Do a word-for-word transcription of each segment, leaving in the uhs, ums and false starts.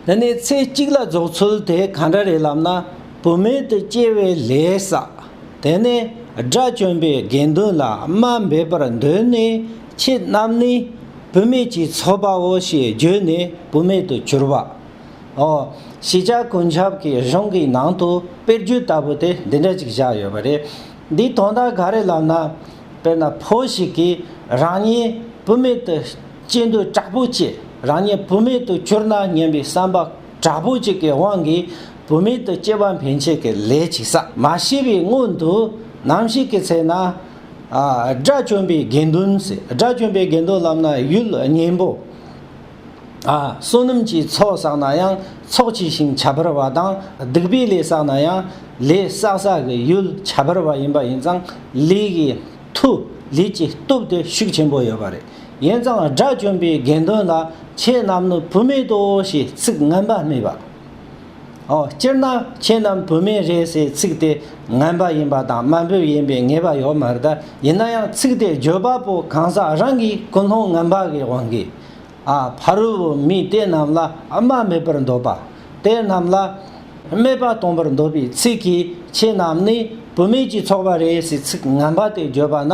དེ་ནས་ཚེས་གཅིག་ལ་རྫོགས་ཚུལ་དེ་གང་འདྲ་རེད་ལབ་ན། བུད་མེད་དུ་སྐྱེ་བའི་ལས་བསགས། དེ་ནས་དགྲ་བཅོམ་པའི་དགེ་འདུན་ལ་དམའ་འབེབས་པར་འདོད་ནས་ཁྱེད་རྣམས་ནི་བུད་མེད་ཀྱི་ཚོགས་པའོ་ཞེས་བརྗོད་ནས་བུད་མེད་དུ་གྱུར་པ། ཨོ། ཤེས་བྱ་ཀུན་ཁྱབ་ཀྱི་གཞུང་གི་ནང་དུ་དཔེར་བརྗོད་ལྟ་བུ་དེ་འདི་འདྲ་ཅིག་བཞག་ཡོད་པ་རེད། འདིའི་དོན་དག་ག་རེ་ལབ་ན། དཔེར་ན་ཕོ་ཞིག་གིས་རང་ཉིད་བུད་མེད་དུ་སྐྱེ་འདོད་དྲག་པོ་སྐྱེ། རང་ཉིད་བུད་མེད་དུ་གྱུར་ན་སྙམ་པའི་བསམ་པ་དྲག་པོ་ཅིག་གི་དབང་གིས་བུད་མེད་དུ་སྐྱེ་བ་འཕེན་བྱེད་ཀྱི་ལས་ཅིག་བསགས། མ་ཤེས་པའི་སྔོན་དུ་ནམ་ཞིག་གི་ཚེ་ན། ཨ། དགྲ་བཅོམ་པའི་དགེ་འདུན་ཟེར། དགྲ་བཅོམ་པའི་དགེ་འདུན་ལབ་ན་ཡུལ་གཉན་པོ། ཨ། བསོད་ནམས་ཀྱི་ཚོགས་བསགས་ན་ཡང་ཚོགས་ཆེ་ཞིང་ཁྱད་པར་བ་དང་། སྡིག་པའི་ལས་བསགས་ན་ཡང་ལས་བསགས་ས་གི་ཡུལ་ཁྱད་པར་བ་ཡིན་པ་ཡིན་ཙང་། ལས་ཀྱི་མཐུ། ལས་ཀྱི་སྟོབས་དེ་ཤུགས་ཆེན་པོ་ཡོད་པ་རེད། ཡིན་ཙང་དགྲ་བཅོམ་པའི་དགེ་འདུན་ལ་ཁྱེད་རྣམས་ནི་བུད་མེད་དོ་ཞེས་ཚིག་ངན་པ་སྨྲས་པ། ཨོ། སྤྱིར་ན་ཁྱེད་རྣམས་བུད་མེད་རེད་ཟེར་ཚིག་དེ་ངན་པ་ཡིན་པ་དང་དམའ་འབེབས་ཡིན་པའི་ངེས་པ་ཡོད་མ་རེད། ད་ཡིན་ན་ཡང་ཚིག་དེ་བརྗོད་པ་པོ་གང་ཟག་རང་གི་ཀུན་སློང་ངན་པ་གི་དབང་གིས། ཨ། ཕ་རོལ་པོ་མི་དེ་རྣམས་ལ་དམའ་འབེབས་པར་འདོད་པ། དེ་རྣམས་ལ་སྨད་པ་གཏོང་བར་འདོད་པའི་ཚིག་གིས་ཁྱེད་རྣམས་ནི་བུད་མེད་ཀྱི་ཚོགས་པ་རེད་ཟེར་ཚིག་ངན་པ་དེ་བརྗོད་པ་ན།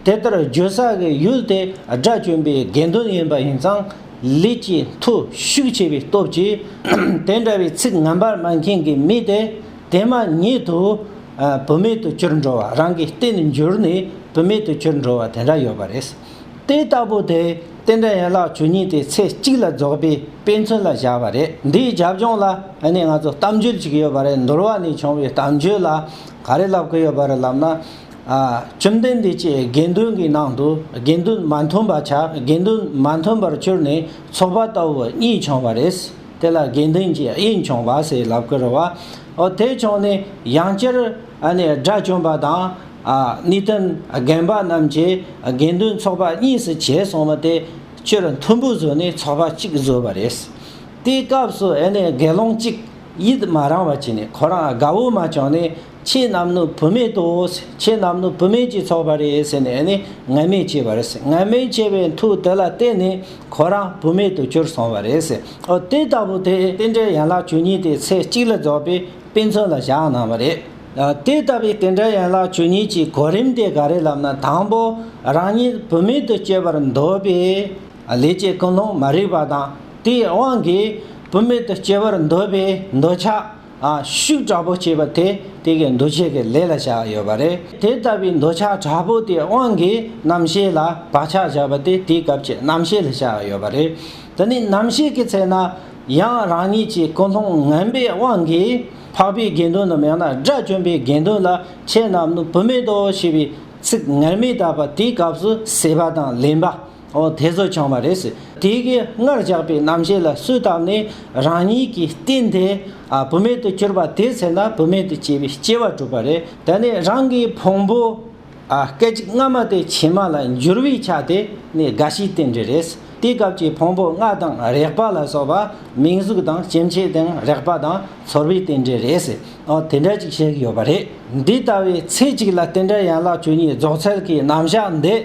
དེ་ལྟར་བརྗོད་ས་གི་ཡུལ་དེ་དགྲ་བཅོམ་པའི་དགེ་འདུན་ཡིན་པ་ཡིན་ཙང་། ལས་ཀྱི་མཐུ་ཤུགས་ཆེ་བའི་སྟོབས་ཀྱིས་དེ་འདྲ་བའི་ཚིག་ངན་པར་སྨྲ་མཁན་གྱི་མི་དེ་དེ་མ་ཉིད་དུ། ཨ། བུད་མེད་དུ་གྱུར་འགྲོ་བ། རང་གི་རྟེན་འགྱུར་ནས་བུད་མེད་དུ་གྱུར་འགྲོ་བ་དེ་འདྲ་ཡོད་པ་རེད། དེ་ལྟ་བུ་དེ་རྟེན་འབྲེལ་ཡན་ལག་བཅུ་གཉིས་དེ་ཚེས་གཅིག་ལ་རྫོགས་པའི་དཔེ་མཚོན་ལ་བཞག་པ་རེད། འདིའི་རྒྱབ་ལྗོངས་ལ་ཨ་ནི་ང་ཚོ་གཏམ་རྒྱུད་ཅིག་ཡོད་པ་རེད། འདུལ་བ་ནས་བྱུང་བའི་གཏམ་རྒྱུད་ལ་ག་རེ་ལབ་ཀྱི་ཡོད་པ་རེད་ལབ་ན། ཨ། བཅོམ་ལྡན་འདས་ཀྱིས་དགེ་འདུན་གྱི་ནང་དུ་དགེ་འདུན་མ་མཐུན་པ་ཆགས། དགེ་འདུན་མ་མཐུན་པར་གྱུར་ནས་ཚོགས་པ་ལྟ་བུ་གཉིས་བྱུང་བ་རེད། དེ་ལ་དགེ་འདུན་གྱི་དབྱེན་བྱུང་བ་ཟེར་ལབ་ཀྱི་རེད་བ། ཨོ། དེ་བྱུང་ནས་ཡང་བསྐྱར་ཨ་ནི་དགྲ་བཅོམ་པ་དང་། ཨ། གནས་བརྟན་རྒན་པ་རྣམས་ཀྱིས་དགེ་འདུན་ཚོགས་པ་གཉིས་སུ་ཕྱེ་སོང་བ་དེ་སྤྱིར་མཐུན་པོ་བཟོས་ནས་ཚོགས་པ་གཅིག་བཟོས་པ་རེད། དེའི་སྐབས་སུ་ཨ་ནི་དགེ་སློང་གཅིག་ཡིད་མ་རངས་པ་བྱས་ནས་ཁོ་རང་དགའ་བོ་མ་བྱུང་ནས། ཁྱེད་རྣམས་ནི་བུད་མེད་དོ། ཁྱེད་རྣམས་ནི་བུད་མེད་ཀྱི་ཚོགས་པ་རེད་ཟེར་ནས་ཨ་ནི་ངན་སྨྲས་བྱས་པ་རེད། ངན་སྨྲས་བྱས་པའི་མཐུ་དེ་ལ་བརྟེན་ནས་ཁོ་རང་བུད་མེད་དུ་གྱུར་སོང་བ་རེད། ཨོ། དེ་ལྟ་བུ་དེ་རྟེན་འབྲེལ་ཡན་ལག་བཅུ་གཉིས་དེ་ཚེས་གཅིག་ལ་རྫོགས་པའི་དཔེ་མཚོན་ལ་བཞག་གནང་བ་རེད། ཨ། དེ་ལྟ་བུའི་རྟེན་འབྲེལ་ཡན་ལག་བཅུ་གཉིས་ཀྱི་གོ་རིམ་དེ་ག་རེ་ལབ་ན། དང་པོ་རང་ཉིད་བུད་མེད་དུ་སྐྱེ་བར་འདོད་པའི་ལས་ཀྱི་ཀུན་སློང་མ་རིག་པ་དང་། དེའི་དབང་གིས་བུད་མེད་དུ་སྐྱེ་བར་འདོད་པའི་འདོད་ཆགས། ཨ། ཤུགས་དྲག་པོ་སྐྱེས་པ་དེ་དེ་གའི་འདུ་བྱེད་ཀྱི་ལས་ལ་བྱ་ཡོད་པ་རེད། དེ་ལྟ་བུའི་འདོད་ཆགས་དྲག་པོ་དེའི་དབང་གིས་རྣམ་ཤེས་ལ་བག་ཆགས་བཞག་པ་དེ་དེའི་སྐབས་ཀྱི་རྣམ་ཤེས་ལ་བྱ་ཡོད་པ་རེད། དེ་ནི་རྣམ་ཤེས་ཀྱི་ཚེ་ན་ཡང་རང་ཉིད་ཀྱི་ཀུན་སློང་ངན་པའི་དབང་གིས་འཕགས་པའི་དགེ་འདུན་ནམ་ཡང་ན་དགྲ་བཅོམ་པའི་དགེ་འདུན་ལ་ཁྱེད་རྣམས་ནི་བུད་མེད་དོ་ཞེས་པའི་ཚིག་ངན་སྨྲས་བཏབ་པ་དེའི་སྐབས་སུ་སྲེད་པ་དང་ལེན་པ། ཨོ། དེ་ཚོ་བྱུང་བ་རེད། དེ་གིས་སྔར་བཞག་པའི་རྣམ་ཤེས་ལ་གསོས་བཏབ་ནས་རང་ཉིད་ཀྱི་རྟེན་དེ། ཨ། བུད་མེད་དུ་གྱུར་པ་དེའི་ཚེ་ན་བུད་མེད་དུ་སྐྱེ་བའི་སྐྱེ་བ་གྲུབ་པ་རེད། དེ་ནས་རང་གི་ཕུང་པོ། ཨ། སྐད་ཅིག་སྔ་མ་དེ་ཕྱི་མ་ལ་འགྱུར་བའི་ཆ་དེ་ནི་རྒ་ཤིའི་རྟེན་འབྲེལ་རེད། དེའི་སྐབས་ཀྱི་ཕུང་པོ་ལྔ་དང་རེག་པ་ལ་སོགས་པ་མིང་གཟུགས་དང་སྐྱེ་མཆེད་དང་རེག་པ་དང་ཚོར་བའི་རྟེན་འབྲེལ་རེད། ཨོ། དེ་འདྲ་ཅིག་བཤད་ཀྱི་ཡོད་པ་རེད། འདི་ལྟ་བུའི་ཚེས་གཅིག་ལ་རྟེན་འབྲེལ་ཡན་ལག་བཅུ་གཉིས་རྫོགས་ཚར་གྱི་རྣམ་གཞག་འདི།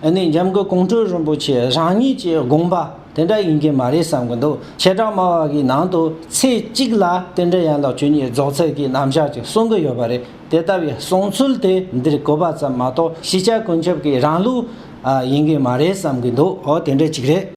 ཨ་ནི་འཇམ་མགོན་ཀོང་སྤྲུལ་རིན་པོ་ཆེ་རང་ཉིད་ཀྱི་དགོངས་པ་དེ་འདྲ་ཡིན་གྱི་མ་རེད་བསམ་གྱི་འདུག། བྱེ་བྲག་སྨྲ་བ་གི་ནང་དུ་ཚེས་གཅིག་ལ་རྟེན་འབྲེལ་ཡན་ལག་བཅུ་གཉིས་རྫོགས་ཚར་གྱི་རྣམ་གཞག་ཅིག་གསུང་གི་ཡོད་པ་རེད། དེ་ལྟ་བུའི་གསུང་ཚུལ་དེ་འདིར་གོ་བ་ཙམ་མ་གཏོགས་ཤེས་བྱ་ཀུན་ཁྱབ་ཀྱི་རང་ལུགས་ཡིན་གྱི་མ་རེད་བསམ་གྱི་འདུག། འོ། དེ་འདྲ་ཅིག་རེད།